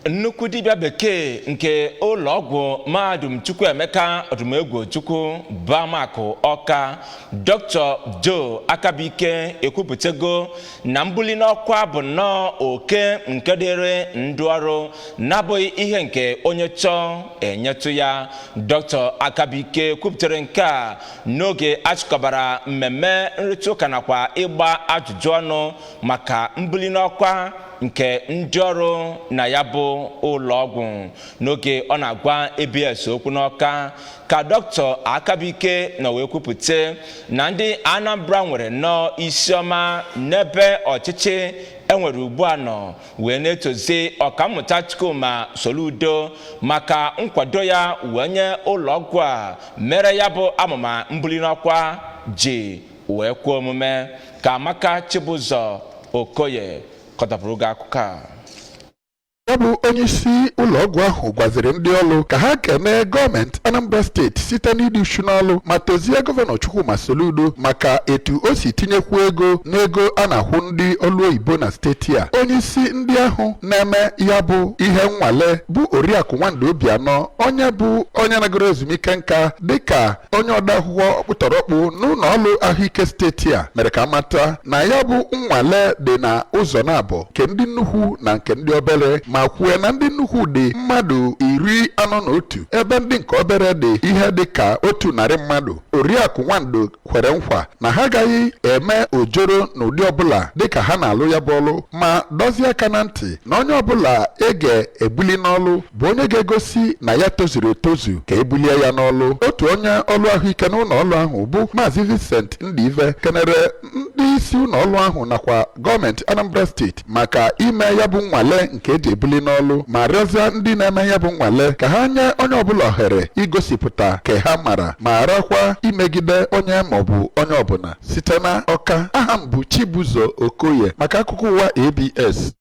Nnukwu dibịa bekee nke ụlọ ọgwụ Mahadum Chukwuemeka Odumegwu Ojukwu bụ Amakụ Ọka, Dr. Joe Akabike, ekwupụtago na mbuli n'ọkwa bụ nnọọ oke nke dịrị ndị ọrụ, na-abụghị ihe nke onye chọọ enyetụ ya. Dr. Akabike kwupụtara nke a n'oge achịkọbara mmemme nrịta ụka nakwa ịgba ajụjụ ọnụ maka mbuli n'ọkwa nke ndị ọrụ na ya bụ ụlọ ọgwụ. N'oge ọ na-agwa ABS okwu n'Ọka ka Dr. Akabike nọ wee kwupụta na ndị Anambra nwere nnọọ isi ọma n'ebe ọchịchị enwere ugbu a nọ, wee na-etozi Ọkammụta Chukwuma Soludo maka nkwado ya wee nye ụlọ ọgwụ a mere ya bụ amụma mbuli n'ọkwa ji wee kwuo omume. Ka Amaka Chibụzọ Okoye kọtapụrụ gị akụkọ a. Ya bụ onyeisi ụlọọgwụ ahụ gwaziri ndị ọrụ ka ha kene gọọmenti Anambra Steeti site n'ịdị uchu n'ọlụ, ma tozie Gọvanọ Chukwuma Soludo maka etu o si tinyekwu ego n'ego a na-akwụ ndị ọlụ oyibo na steeti a. Onyeisi ndị ahụ na-eme ya bụ ihe nnwale bụ Oriakụ Nwando Obianọ, onye bụ onye nagoro ezumike nka dịka onye odeakwụkwọ ọkpụtọrọkpụ n'ụlọ ọrụ ahụike steeti a, mere ka amata na ya bụ nnwale dị na ụzọ na-abụ, nke ndị nnukwu na nke ndị obere, ma kwue na ndị nnukwu dị mmadụ 41, ebe ndị nke obere dị ihe dị ka 100 mmadụ. Oriakụ Nwando kwere nkwa na ha agaghị eme ojoro n'ụdị ọbụla dịka ha na-alụ ya bụ ọlụ, ma dọzie aka na ntị na onye ọbụla e ga-ebuli n'ọlụ bụ onye ga-egosi na ya tozuru etozu ka ebulie ya n'ọlụ. Otu onye ọlụ ahụike n'ụlọ ọlụ ahụ bụ Maazị Vincent Ndive kenere ndị isi ụlọ ọlụ ahụ nakwa gọọmenti Anambra Steeti maka ime ya bụ nnwale nke eji ebuli n'ọlụ, ma rịọzie ndị na-eme ya bụ nnwale ka ha nye onye ọbụla ohere igosipụta ka ha mara, ma gharakwa imegide onye maọbụ onye ọbụla. Site na Ọka, aha m bụ Chibuzo Okoye maka akụkọ ụwa ABS.